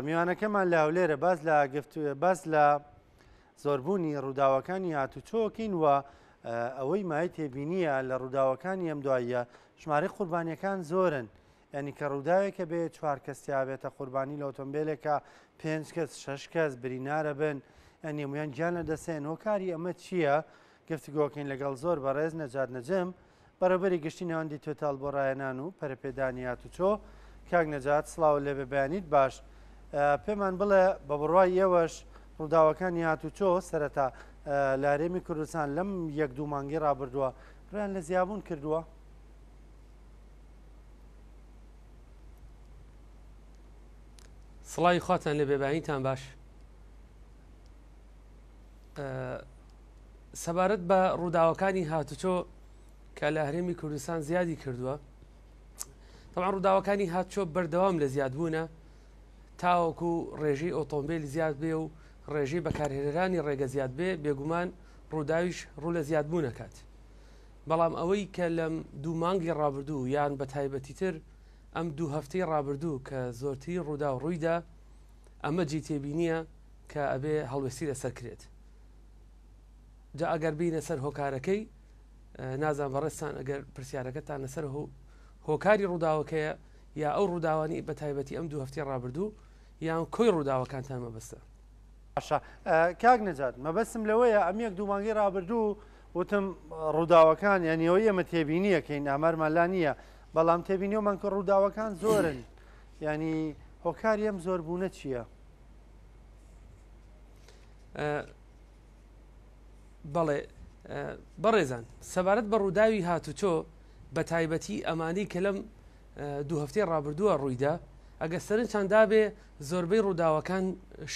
میوانەکەمان لە هەولێرە باس لە گفت باس لە زۆربوونی ڕووداوەکانی هاتوچۆکین و ئەوەی مای تێبینیە لە ڕووداوەکانی ئەم دواییە ژمارەی قوربانیەکان زۆرن یعنی کە ڕووداوێکە بێ چوار کەس تیاابێتە قوربانی لە ئۆتۆمبیلێکە پێنج کەس شش کەس برینارە بن یعنی هەمویان گیان لە دەسێن هۆکاری ئەمە چییە؟ گفتوگۆکەین لەگەڵ زۆر بەڕێز نەجات نەجم بەڕێوبەری گشتی ناوەندی تۆتال بۆ ڕاهێنان و پەرەپێدانی هاتوچۆ. کاک نەجات سڵاوت لێبێ بەیانیت باش. پێمان بڵێ بە بڕوای ئێوەش ڕووداوەکانی هاتوچۆ سەرەتا لە هەرێمی کوردستان لەم یەک دوو مانگی ڕابردووە ڕویان لە زیابوون کردووە؟ سڵاوی خواتان لێبێ بەیانیتان باش. سەبارەت بە ڕووداوەکانی هاتوچۆ کە لە هەرێمی کوردستان زیادی کردووە طبعا ڕووداوەکانی هاتوچۆ بەردەوام لە زیادبوونە تاوەکو ڕێژەی ئۆتۆمبیل زیاد بێ و ڕێژەی بەکارهێنەرانی ڕێگە زیاد بێ بێگومان ڕووداویش ڕوو لە زیادبوونەکات بەڵام ئەوەی کە لەم دوو مانگی ڕابردوو یان بە تایبەتیتر ئەم دوو هەفتەی ڕابردوو کە زۆرترین ڕووداو ڕوویدا ئەمە جێی تێبینیە کە ئەبێ هەڵوێستی لەسەر کرێت جا ئەگەر بینە سەر هۆکارەکەی نازان بەڕێزتان ئەگەر پرسیارەکەتان لەسەر هۆکاری ڕووداوەکەیە یا ئەو ڕووداوانی بە تایبەتی ئەم دوو هەفتی ڕابردوو یان کۆی ڕووداوەکانتان مەبەستە. باشە کاک نەجات مەبەستم لەوەیە ئەم یەک دوو مانگەی ڕابردوو وتم ڕووداوەکان یانی ئەوەی ئێمە تێبینیەکەین ئامارمان لا نییە بەڵام تێبینیەوەمان کە ڕووداوەکان زۆرن ینی هۆکاری ئەم زۆربوونە چییە؟ بەڵێ بەڕێزان سەبارەت بە ڕووداوی هاتوچۆ بە تایبەتی ئەمانی کە لەم دوو هەفتەی ڕابردووە ڕوویدا ئەگە سەرنجتان دابێ زۆربەی ڕووداوەکان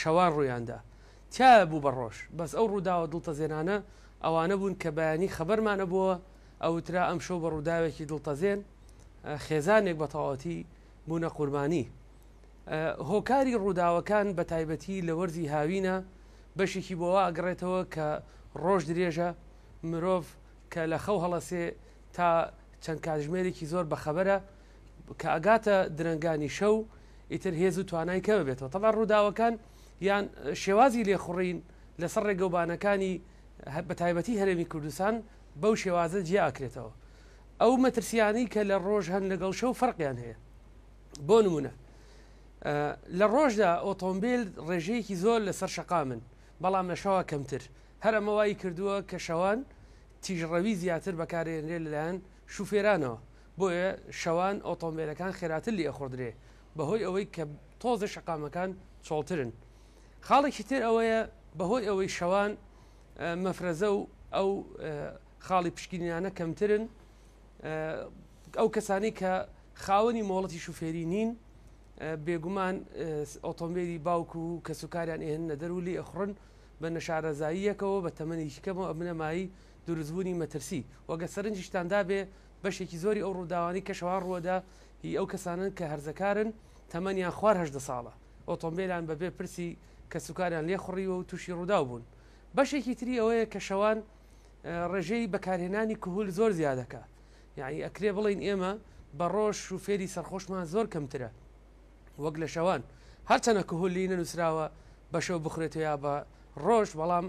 شەوان ڕوویاندا تیا بوو بە ڕۆژ بەس ئەو ڕووداوە دڵتەزێنانە ئەوانە بوون کە بەیانی خەبەرمانە بووە ئەوترا ئەم شەو بە ڕووداوێکی دڵتەزێن خێزانێک بە تەواوەتی بوونە قوربانی هۆکاری ڕووداوەکان بە تایبەتی لە وەرزی هاوینە بەشێکی بۆ وا ئەگەڕێتەوە کە ڕۆژ درێژە، مرۆڤ کە لە خەو هەڵەسێ تا چەند کاتژمێرێکی زۆر بەخەبەرە، کە ئەگاتە درەنگانی شەو ئیتر هێز و توانای کەم ئەبێتەوە. تەبعەن ڕووداوەکان یان شێوازی لێخوڕین لەسەر ڕێگەوبانەکانی بە تایبەتی هەرێمی کوردستان بەو شێوازە جیا ئەکرێتەوە. ئەو مەترسیانەی کە لە ڕۆژ هەن لەگەڵ شەو فەرقیان هەیە. بۆ نمونە لە ڕۆژدا ئۆتۆمبیل ڕێژەیەکی زۆر لەسەر شەقامن بەڵام لە شەوا کەمتر هەر ئەمە وای کردووە کە شەوان تیژڕەوی زیاتر بەکارێنرێ لەلایەن شوفێرانەوە بۆیە شەوان ئۆتۆمبیلەکان خێراتر لێ ئەخوڕدرێ بەهۆی ئەوەی کە تۆزە شەقامەکان چۆڵترن خاڵێکی تر ئەوەیە بەهۆی ئەوەی شەوان مەفرەزە و ئەو خاڵی پشکنینانە کەمترن ئەو کەسانی کە خاوەنی مۆڵەتی شوفێری نین بێگومان ئۆتۆمبیلی باوک و کەسوکاریان ئێهننە دەر و لێ ئەخوڕن بە نەشارەزاییەکەوە بە تەمەنێکی کەمەوە ئەبنە مایەی دروستبوونی مەترسی و گەر سەرنجیشتان دابێ بەشێکی زۆری ئەو ڕووداوانەی کە شەوان ڕووەدا هی ئەو کەسانەن کە هەرزەکارن تەمەنیان خوار 18 ساڵە ئۆتۆمبیلان بەبێ پرسی کەسوکاریان لێخوڕیوە و تووشی ڕووداو بوون بەشێکی تری ئەوەیە کە شەوان ڕێژەی بەکارهێنانی کهول زۆر زیادەکە یەعنی ئەکرێ بڵێین ئێمە بە ڕۆژ شوفێری سەرخۆشمان زۆر کەمترە وەک لە شەوان هەرچەنە کهول لی نەنووسراوە بە شەو بخورێتەوە یا بە ڕۆژ بەڵام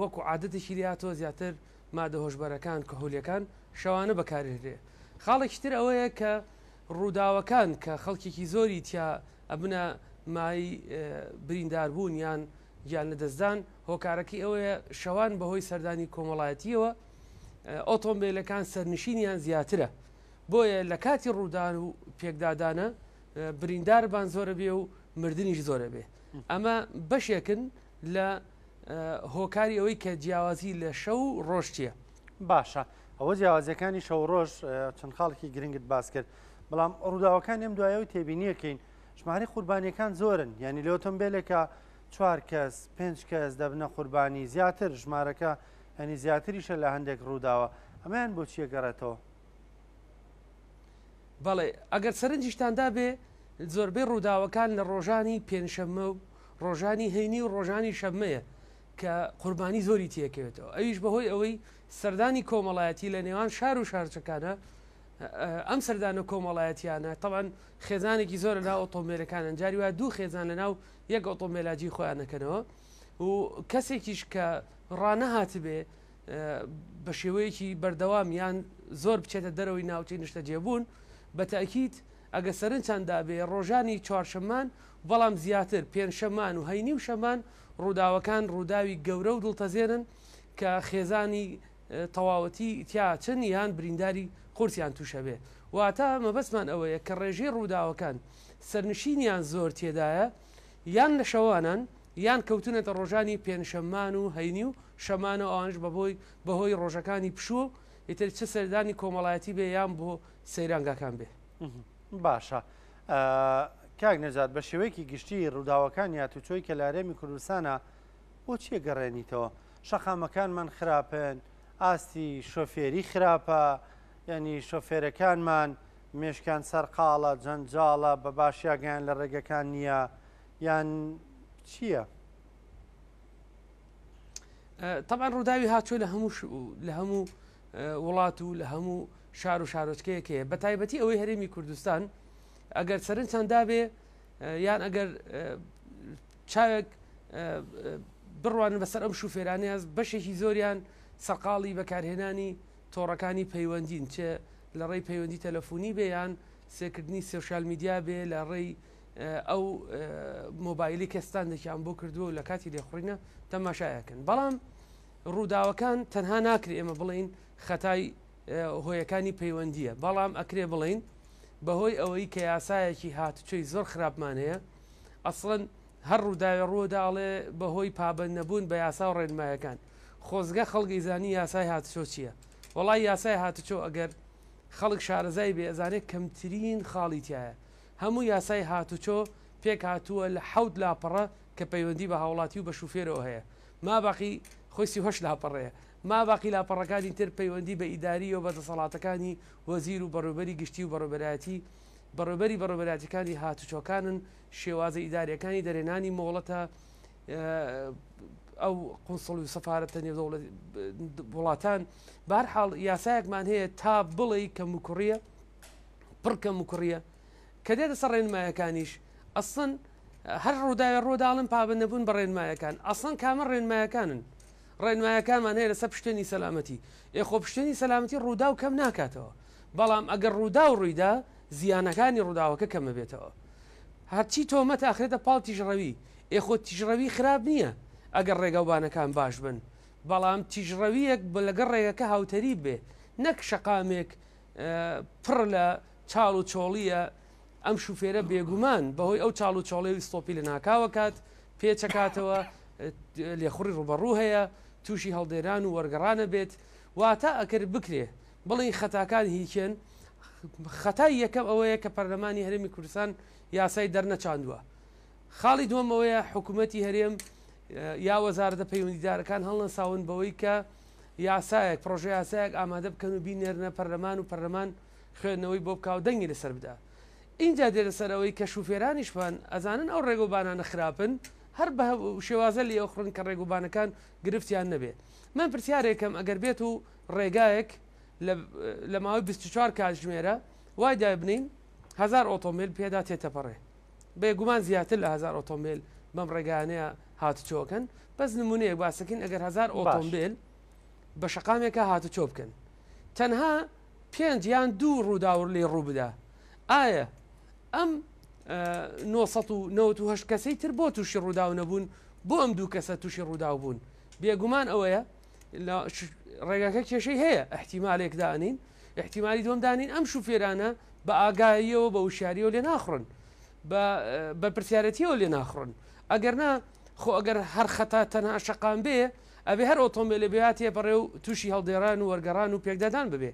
وەکو عادەتێکی لاتەوە زیاتر مادە هۆشبەرەکان کهولیەکان شەوانە بەکارهێنرێ خاڵێکی تر ئەوەیە کە ڕووداوەکان کە خەڵکێکی زۆری تیا ئەبنە مای برینداربوون یان گیان لەدەستدان هۆکارەکەی ئەوەیە شەوان بەهۆی سەردانی کۆمەڵایەتیەوە ئۆتۆمبیلەکان سەرنشینیان زیاترە بۆیە لە کاتی ڕوودان و پێکدادانە برینداربان زۆرە بێ و مردنیش زۆرە بێ ئەمە بەشێکن لە هۆکاری ئەوەی کە جیاوازی لە شەو و ڕۆژ چییە؟ باشە ئەوە جیاوازیەکانی شەو ڕۆژ چەند خاڵکی گرنگت باس کرد بەڵام ڕووداوەکان ئەم دوایەوەی تێبینیەکەین ژمارەی قوربانیەکان زۆرن یعنی لە ئۆتۆمبیلێکە چوار کەس پێنج کەس دەبنە قوربانی زیاتر ژمارەکە یانی زیاتریشە لە هەندێک ڕووداوە ئەمەیان بۆ چیە گەڕێتەوە؟ بەڵێ ئەگەر سەرنجیشتان دابێ زۆربەی ڕووداوەکان لە ڕۆژانی پێنجشەممە و ڕۆژانی هەینی و ڕۆژانی شەممەیە کە قوربانی زۆری تێکەوێتەوە ئەویش بەهۆی ئەوەی سەردانی کۆمەڵایەتی لە نێوان شار و شارچەکانە. ئەم سەردانە کۆمەڵایەتیانە تەبعەن خێزانێکی زۆر لەناو ئۆتۆمبیلەکانن جاری وایە دوو خێزان لەناو یەک ئۆتۆمبیلا جێی خۆیان نەکەنەوە و کەسێکیش کە ڕانەهاتبێ بە شێوەیەکی بەردەوام یان زۆر بچێتە دەرەوەی ناوچەی نیشتەجێبوون بە تەئکید ئەگە سەرنجتان دابێ ڕۆژانی چوارشەممان بەڵام زیاتر پێنجشەممان و هەینی و شەممان ڕووداوەکان ڕووداوی گەورە و دڵتەزێنن کە خێزانی تەواوەتی تیا چن یان برینداری قورسیان تووشەبێ واتە مەبەستمان ئەوەیە کە ڕێژەی ڕووداوەکان سەرنشینیان زۆر تێدایە یان لە شەوانان یان کەوتونەتە ڕۆژانی پێنجشەممان و هەینی و شەمانە و ئەوانش بەبۆی بەهۆی ڕۆژەکانی پشوو ئیتر چ سەردانی کۆمەڵایەتی بێ یان بۆ سەیرانگاکان بێ. باشە کاک نەجات بە شێوەیەکی گشتی ڕووداوەکانی هاتوچۆی کە لە هەرێمی کوردستانە بۆ چیە گەڕێنیتەوە؟ شەقامەکانمان خراپن، ئاستی شۆفێری خراپە، یعنی شۆفێرەکانمان مێشکیان سەرقاڵە، جەنجاڵە، بە باشی ئاگایان لە ڕێگەکان نییە، یان چییە؟ تەبعەن ڕووداوی هاتوچۆ لە هەموو لە هەموو وڵات و لە هەموو شار و شارۆچکەیەک هەیە بە تایبەتی ئەوەی هەرێمی کوردستان ئەگەر سەرنجتان دابێ یان ئەگەر چاوێک بڕوانن بەسەر ئەم شوفێرانەیە بەشێکی زۆریان سەرقاڵی بەکارهێنانی تۆڕەکانی پەیوەندین چ لە ڕێی پەیوەندی تەلەفۆنی بێ یان سێکردنی سۆشیال میدیا بێ لە ڕێی ئەو مۆبایلی کە ستاندێکیان بۆ کردووە و لە کاتی لێخوڕینە تەماشایەکەن بەڵام ڕووداوەکان تەنها ناکرێ ئێمە بڵین خەتای هۆیەکانی پەیوەندیە بەڵام ئەکرێ بڵین بەهۆی ئەوەی کە یاسایەکی هاتوچۆی زۆر خراپمان هەیە ئەسڵەن هەر ڕووداوێ ڕوودا ئەڵێ بەهۆی پابەند نەبوون بە یاسا و ڕێنمایەکان. خۆزگە خەڵک ئەیزانی یاسای هاتوچۆ چییە. وەڵای یاسای هاتوچۆ ئەگەر خەڵک شارەزای بێ ئەزانێ کەمترین خاڵی تیایە. هەموو یاسای هاتوچۆ پێک هاتووە لە حەوت لاپەڕە کە پەیوەندی بە هاوڵاتی و بە شوفێرەوە هەیە. ماباقی خۆی 38 لاپەڕەیە. ماباقی لاپەڕەکانی تر پەیوەندی بە ئیدارییەوە بە دەسەڵاتەکانی وەزیر و بەڕێوبەری گشتی و بەڕێوبەرایەتی بەڕێوبەری بەڕێوبەرایەتیەکانی هاتوچۆکانن، شێوازە ئیداریەکانی دەرهێنانی مۆڵەتە ئەو قونسڵ و سەفارەتە نێودەوڵەت وڵاتان بەهەرحاڵ یاسایەکمان هەیە تا بڵێی کەموکوڕیە پڕ کەموکوڕیە کە دێتە سەر ڕێنمایەکانیش ئەسڵەن هەر ڕووداوێ ڕووداڵن پابەند نەبوون بە ڕێنمایەکان ئەسڵەن کامە ڕێنمایەکانن ڕێنمایەکانمان هەیە لەسەر پشتێنی سەلامەتی ئێ خۆ پشتێنی سەلامەتی ڕووداو کەم ناکاتەوە بەڵام ئەگەر ڕووداو ڕوویدا زیانەکانی ڕووداوەکە کەمەبێتەوە هەرچی تۆمەتە ئەخرێتە پاڵ تیژڕەوی، ئێ خۆ تیژڕەوی خراپ نییە ئەگەر ڕێگاوبانەکان باش بن، بەڵام تیژڕەوییەک لەگەڵ ڕێگەکە هاوتەریب بێ، نەک شەقامێک پڕ لە چاڵ و چۆڵییە، ئەم شوفێرە بێگومان بەهۆی ئەو چاڵ و چۆڵیەوی ستۆپی لەناکاوە کات پێچەکاتەوە، لێخوڕی ڕووبەڕوو هەیە، تووشی هەڵدێران و وەرگەڕانە بێت، واتە ئەگەر بکرێ بڵێین خەتاکان هی کێن؟ خەتای یەکەم ئەوەیە کە پەرلەمانی هەرێمی کوردستان یاسای دەرنەچاندووە. خاڵی دووەم ئەوەیە حکوومەتی هەرێم یا وەزارەتە پەیوەندیدارەکان هەڵنەساون بەوەی کە یاسایەک، پڕۆژە یاسایەک ئامادە بکەن و بینێرنە پەرلەمان و پەرلەمان خوێندنەوەی بۆ بکا و دەنگی لەسەر بدا. ئینجا دێتە سەر ئەوەی کە شوفێرانیشمان ئەزانن ئەو ڕێگەوبانانە خراپن، هەر بە شێوازە لێ ئەخوڕن کە ڕێگەوبانەکان گرفتیان نەبێ. من پرسیارێکم ئەگەر بێت و ڕێگایەک لە ماوەی 24 کاتژمێرە وای دابنین هزار ئۆتۆمبیل پێدا تێتەپەڕێ بێگومان زیاتر لە هزار ئۆتۆمبیل بەم ڕێگانەیە هاتوچۆکەن بەس نمونەیەک باسەکەین ئەگەر هزار ئۆتۆمبیل بە شەقامێکە هاتوچۆ بکەن تەنها پێنج یان دوو ڕووداور لێ ڕوو بدا ئایا ئەم 998 کەسەی تر بۆ تووشی ڕووداو نەبوون بۆ ئەم دوو کەسە تووشی ڕووداو بوون بێگومان ئەوەیە لە ڕێگاکە کێشەی هەیە احتیمالێک دانین احتیمالی دوم دانین ئەم شوفێرانە بە ئاگاییەوە بە وشیاریەوە لێ ناخڕن بە بەرپرسیارەتیەوە لێ ناخڕن ئەگەر نا خۆ ئەگەر هەر خەتا تەنها شەقام بێ ئەبێ هەر ئۆتۆمبیلێ بێ تێپەڕێ و تووشی هەڵدێران و وەرگەڕان و پێکدادان ببێ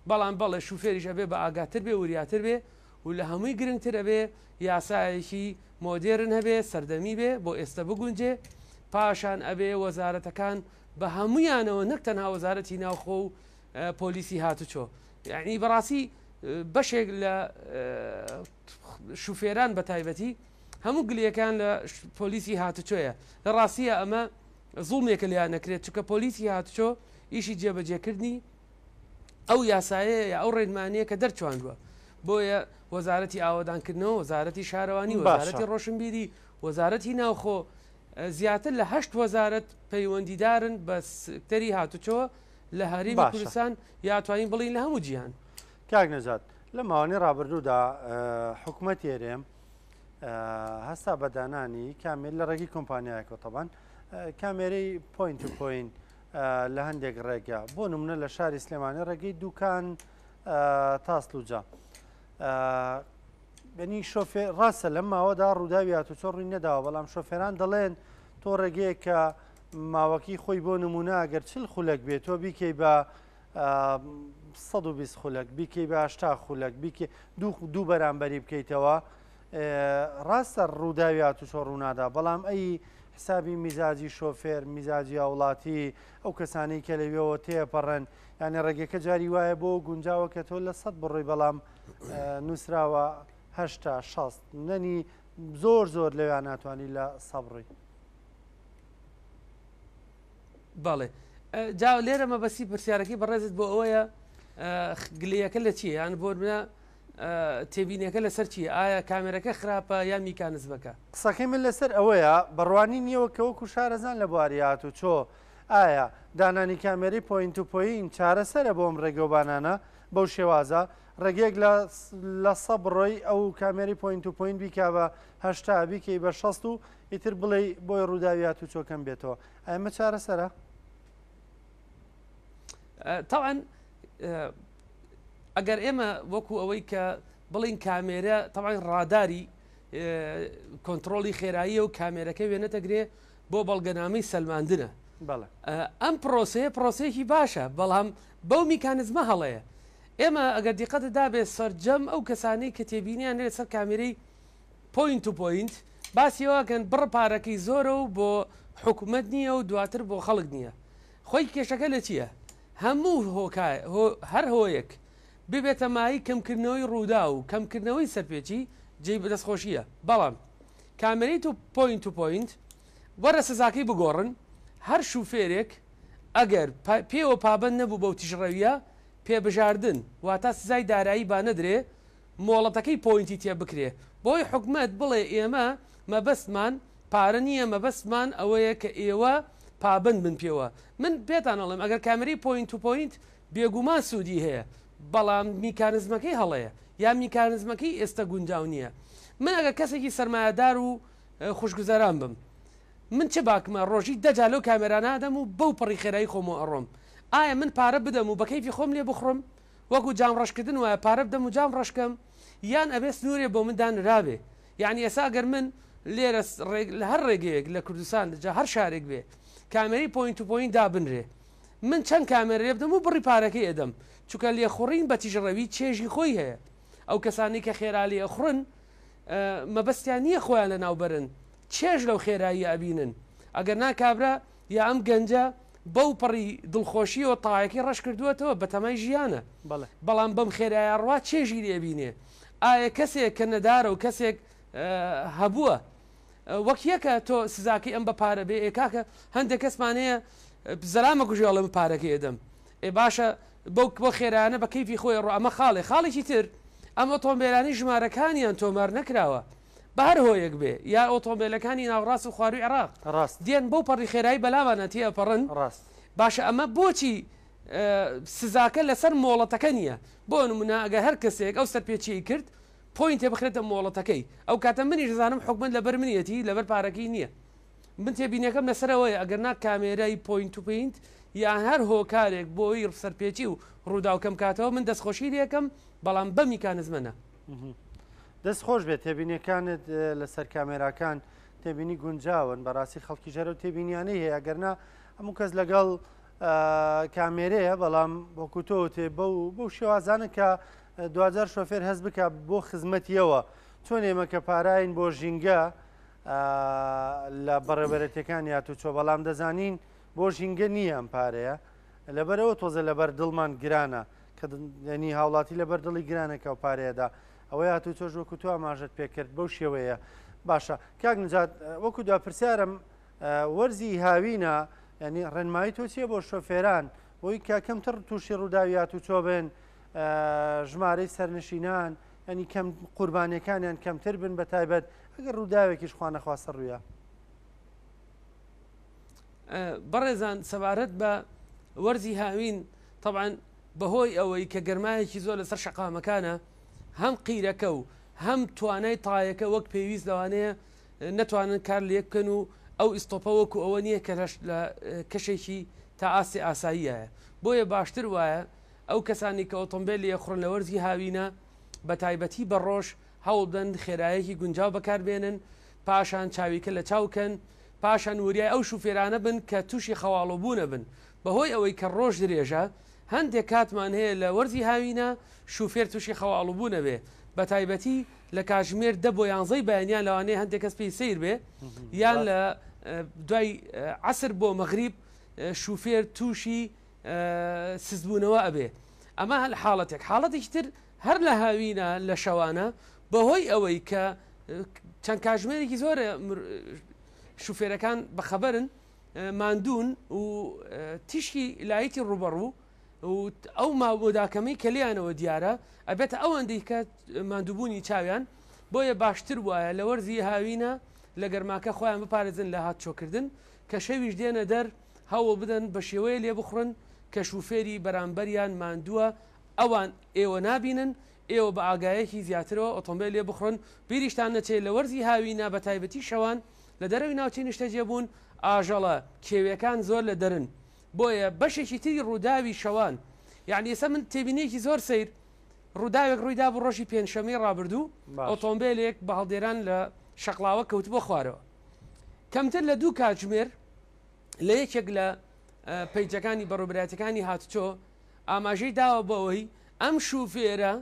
بەڵام بەڵێ شوفێریش ئەبێ بە ئاگاتر بێ وریاتر بێ و لە هەمووی گرنگتر ئەبێ یاسایەکی مۆدێرن هەبێ سەردەمی بێ بۆ ئێستە بگونجێ پاشان ئەبێ وەزارەتەکان بە هەموویانەوە نەک تەنها وەزارەتی ناوخۆ و پۆلیسی هاتوچۆ یعنی بەڕاستی بەشێک لە شوفێران بە تایبەتی هەموو گلیەکان لە پۆلیسی هاتوچۆیە لە ڕاستیە ئەمە زوڵمێکە لیان نەکرێت چونکە پۆلیسی هاتوچۆ ئیشی جێبەجێکردنی. ئەو یاسایەیە یا ئەو ڕێنمانییە کە دەرچواندووە. بۆیە وەزارەتی ئاوەدانکردنەوە، وەزارەتی شارەوانی، وەزارەتی ڕۆشنبیری، وەزارەتی ناوخۆ، زیاتر لە هەشت وەزارەت پەیوەندیدارن بە سکتەری هاتوچۆ لە هەرێمی کوردستان یا توانین بڵین لە هەموو جیهان. کاک نەجات لە ماوەی ڕابردوودا حکومەتی هەرێم هەستا بە دانانی کامێر لە ڕێگەی کۆمپانیایەکەوە تەبان کامێرەی point to point لە هەندێک ڕێگە بۆ نمونە لە شاری سلێمانی ڕێگەی دوکان تاسلوجە بەنی شۆفێر ڕاستە لەم ماوەدا ڕووداوی هاتوچۆ ڕووی نەداوە بەڵام شۆفێران دەڵێن تۆ ڕێگەیەک کە ماوەکی خۆی بۆ نمونە ئەگەر چل خولەک بێت تۆ بیکەی بە 120 خولەک بیکەی بە 80 خولەک بیکە دوو بەرامبەری بکەیتەوە ڕاستە ڕووداوی هاتوچۆ ڕوونادا بەڵام ئەی حسابی میزاجی شۆفێر میزاجی هاوڵاتی ئەو کەسانەی کە لەوێەوە تێپەڕن یعنی ڕێگەکە جاری وایە بۆ گونجاوە کە تۆ لە سەد بڕۆی بەڵام نووسراوە هەشتا شەست نەنی زۆر زۆر لەوێ ناتوانانی لە سەبڕی. بەڵێ جا لێرە مەبەستی پرسیارەکەی بەڕێزت بۆ ئەوەیە گلەیەکە لە چیە یان بۆ منە تێبینەکە لەسەر چیە ئایا کامێرەکە خراپە یا میکانزمەکە؟ قسەکەی من لەسەر ئەوەیە بەڕوانی نیەوە کە وەکو شارەزان لە بواری هاتوچۆ ئایا دانانی کامێرەی point to point چارەسەرە بۆ ئەم ڕێگەوبانانە بەو شێوازە ڕێگەیەک لە لە سە بڕۆی ئەو کامێرەی point to point بیکا بە 80 بیکەی بە 60 و ئیتر بڵێی بۆی ڕووداوی هاتوچۆ کەم بێتەوە ئەمە چارەسەرە؟ تاوان ئەگەر ئێمە وەکو ئەوەی کە بڵین کامێرە تەوان ڕاداری کۆنتترۆلی خێراییە و کامێرەکە وێنەتەگرێ بۆ بەڵگەنامەی سەلماندنە ئەم پرۆسەیە پرۆسەیەکی باشە بەڵام بەو میکانزمە هەڵەیە ئێمە ئەگەر دیقەتت دابێ سەرجەم ئەو کەسانەی کە تێبینیان لێ سەر کامێرەی point to point باسی ئەوە کەن بڕ پارەکەی زۆرە و بۆ حکومەت نییە و دواتر بۆ خەڵک نییە خۆی کێشەکە لە چییە هەموو هۆکا هەر هۆیەک ببێتە مایەی کەمکردنەوەی ڕووداو و کەمکردنەوەی سەرپێچی جێی دەستخۆشییە بەڵام کامێرەی to point to point وەرە سزاکەی بگۆڕن هەر شوفێرێک ئەگەر پێوە پابەند نەبوو بەو تیژڕەویە پێبژاردن واتا سزای دارایی با نەدرێ مۆڵەتەکەی point ی تێ بکرێ بۆی حکومەت بڵێ ئێمە مەبەستمان پارە نییە مەبەستمان ئەوەیە کە ئێوە پابەند بن پێوە من پێتان ئەڵێم ئەگەر کامێرەی point to point بێگومان سوودی هەیە بەڵام میکانزمەکەی هەڵەیە یا میکانزمەکەی ئێستە گونجاو نییە من ئەگەر کەسێکی سەرمایەدار و خوشگوزەران بم من چ باکمە ڕۆژی دە جار لەو کامێرانە ئەدەم و بەو پەڕی خێرایی خۆمەوە ئەڕۆم ئایا من پارە بدەم و بە کەیفی خۆم لێ بخڕم وەکو جام ڕەشکردن وایە پارە بدەم و جام ڕەشکەم یان ئەبێ سنوورێ بۆ من دانرابێ یعنی ئێستا ئەگەر من لێرە لە هەر ڕێگەیەک لە کوردستان جا هەر شارێک بێ کامێرەی point to point دابنرێ من چەند کامێرە لێ بدەم و بڕی پارەکەی ئەدەم چونکە لێخوڕین بە تیژڕەوی چێژی خۆی هەیە ئەو کەسانەی کە خێرا لێ ئەخوڕن مەبەستیان نییە خۆیان لەناو بەرن چێژ لەو خێراییە ئەبینن ئەگەر نا کابرا یا ئەم گەنجە بەو پەڕی دڵخۆشیەوە تایەکەی ڕەش کردووەتەوە بەتەمای ژیانە بەڵام بەم خێرایە ڕوا چێژی لێ بینێ ئایا کەسێک کە نەدارە و کەسێک هەبووە وەک یەکە تۆ سزاکەی ئەم بە پارە بێ ئێ کاکە هەندێک کەسمان هەیە زەلامە کوژێ ئەڵێ من پارەکەی ئەدەم ئێ باشە بەو بۆ خێرایانە بە کەیفی خۆی ڕۆ ئەمە خاڵێ خاڵێکی تر ئەم ئۆتۆمبیلانی ژمارەکانیان تۆمار نەکراوە بە هەر هۆیەک بێ یا ئۆتۆمبیلەکانی ناوەڕاست و خواروی عێراق ڕاست دێن بەو پەڕی خێرایی بەلاوانە تێئەپەڕن ڕاست باشە ئەمە بۆچی سزاکە لەسەر مۆڵەتەکە نییە بۆ نمونە ئەگەر هەر کەسێک ئەو سەرپێچیی کرد point ێ بخرێتە مۆڵەتەکەی ئەو کاتە منیش دەزانم حکومەت لەبەر منیەتی لەبەر پارەکەی نییە من تێبینیەکەم لەسەر ئەوەیە ئەگەر نا کامێرای point to point یان هەر هۆکارێک بۆی سەرپێچی و ڕووداو کەم کاتەوە من دەستخۆشی لێکەم بەڵام بە میکانزمە نا. دەست خۆش بێت تێبینیەکانت لەسەر کامێراکان تێبینی گونجاون بەڕاستی خەڵکی ژەرە و تێبینیانەی هەیە ئەگەرنا هەموو کەس لەگەڵ کامێرەیە بەڵام وەکو تۆ تێ بەو بەو شێوازانە کە دواجار شۆفێر هەست بکە بۆ خزمەتیەوە چۆن ئێمە کە پاراین بۆ ژینگە لە بەڕێوەبەرێتیەکانی هاتوچۆ بەڵام دەزانین بۆ ژینگە نییە ئەم پارەیە لەبەرەوە تۆزە لەبەر دڵمان گرانە کە ینی هاوڵاتی لەبەر دڵی گرانە کە ئەو پارەیەدا ئەوەی هاتوچۆش وەکو تو ئاماژەت پێکرد بەو شێوەیە باشە کاک نجات وەکو دوا پرسیارم وەرزی هاوینە ینی ڕێنمایی تۆ چییە بۆ شۆفێران؟ بۆی کە کەمتر تووشی ڕووداوی هاتوچۆ بن ژمارەی سەرنشینان ینی کەم قوربانیەکانیان کەمتر بن بە تایبەت ئەگەر ڕووداوێکیش خوانەخواستە ڕوویا. بەڕێزان سەبارەت بە وەرزی هاوین تەبعەن بەهۆی ئەوەی کە گەرمایەکی زۆر لەسەر شەقامەکانە هەم قیرەکە و هەم توانای تایەکە وەک پێویست لەوانەیە نەتوانن کار لێک بکەن و ئەو ئیستۆپە وەکو ئەوە نییە کە لە کەشێکی تا ئاستی ئاساییە بۆیە باشتر وایە ئەو کەسانی کە ئۆتۆمبیل لێخوڕن لە وەرزی هاوینە بە تایبەتی بە ڕۆژ هەوڵبدەن خێرایەکی گونجاو بەکاربێنن پاشان چاویکە لە چاو کەن پاشان وریای ئەو شوفێرانە بن کە تووشی خەواڵوبوونە بن بەهۆی ئەوەی کە ڕۆژ درێژە هەندێک کاتمان هەیە لە وەرزی هاوینە شوفێر تووشی خەواڵوبوونە بێ بەتایبەتی لە کاژمێر دە بۆ یانزەی بەیانیان لەوانەیە هەندێک کەس پێی سەیر بێ یان لە دوای عەسر بۆ مەغریب شوفێر تووشی سستبوونەوە ئەبێ ئەمە هەل حاڵەتێک حاڵەتێکی تر هەر لە هاوینە لە شەوانە بەهۆی ئەوەی کە چەند کاژمێرێکی زۆر شوفێرەکان بەخەبەرن ماندوون و تیشکی لایتی ڕوبەڕوو و ئەو ماوەداکەمەی کە لێیانەوە دیارە ئەبێتە ئەوەندەی کە ماندووبوونی چاویان بۆیە باشتر وایە لە وەرزی هاوینە لە گەرماکە خۆیان بپارێزن لە هاتچۆکردن کە شەویش دێنە دەر هەوڵ بدەن بە شێوەیە لێ بخوڕن کە شوفێری بەرامبەریان ماندووە ئەوان ئێوە نابینن ئێوە بە ئاگایەکی زیاترەوە ئۆتۆمبێل لێ بخوڕن بیریشتان نەچێت لە وەرزی هاوینە بە تایبەتی شەوان لە دەرەوی ناوچەی نیشتەجێبوون ئاژەڵە کێویەکان زۆر لە دەرن بۆیە بەشێکی تری ڕووداوی شەوان یعنی ئێستا من تێبینیەکی زۆر سەیر ڕووداوێک ڕوویدا بوو ڕۆژی پێنجشەممەی ڕابردوو ئۆتۆمبێلێک بە هەڵدێران لە شەقڵاوە کەوتبووە خوارەوە کەمتر لە دوو کاتژمێر لە یەکێک لە پەیجەکانی بەڕێوبەرایەتەکانی هاتوچۆ ئاماژەی داوە بەوەی ئەم شوفێرە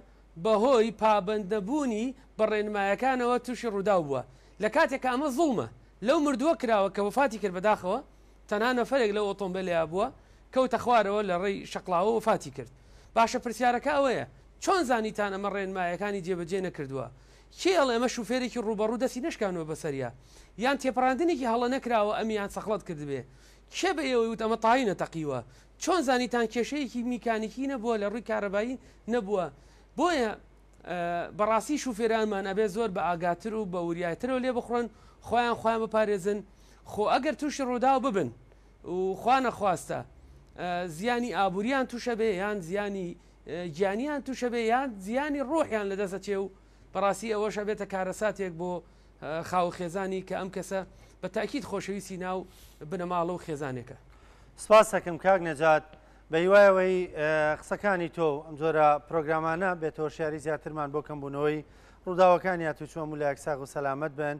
بەهۆی پابەندنەبوونی بە ڕێنمایەکانەوە تووشی ڕووداو بووە لە کاتێک کە ئەمە زوڵمە لەو مردووە کراوە کە وەفاتی کرد بەداخەوە تەنها نەفەرێک لەو ئۆتۆمبێلەیا بووە کەوتە خوارەوە لە ڕێی شەقڵاوە وەفاتی کرد باشە پرسیارەکە ئەوەیە چۆن زانیتان ئەمە ڕێنمایەکانی جێبەجێ نەکردووە کێ ئەڵێ ئەمە شوفێرێکی ڕووبەڕوو دەستی نەشکانووە بەسەریا یان تێپەڕاندنێکی هەڵە نەکراوە ئەمیان سەخڵەت کردبێ کێ بە ئێوەی وت ئەمە تاینە تەقیوە چۆن زانیتان کێشەیەکی میکانیکی نەبووە لە ڕووی کارەبایی نەبووە بۆیە بەڕاستی شوفێرانمان ئەبێ زۆر بە ئاگاتر و بە وریایترەوە لێ بخڕن خۆیان خۆیان بپارێزن خۆ ئەگەر تووشی ڕووداو ببن و خوا نەخواستە زیانی ئابووریان تووشە بێ یان زیانی گیانیان تووشە بێ یان زیانی ڕۆحیان لەدەست ئەچێ و بەڕاستی ئەوەش ئەبێتە کارەساتێک بۆ خاو خێزانی کە ئەم کەسە بە تاکیید خۆشەویستی ناو بنەماڵە و خێزانێکە. سپاسەکەم کاک نەجات بە هیوای ئەوەی قسەکانی تۆ و ئەم جۆرە پرۆگرامانە بێتە هۆشیاری زیاترمان بۆ کەمبوونەوەی ڕووداوەکانی هاتوچۆ هەموو لایەک ساغ و سەلامەت بن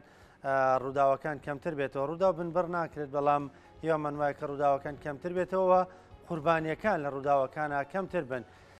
ڕووداوەکان کەمتر بێتەوە ڕووداو بنبڕ ناکرێت بەڵام هیوامان وایە کە ڕووداوەکان کەمتر بێتەوە قوربانیەکان لە ڕووداوەکانە کەمتر بن.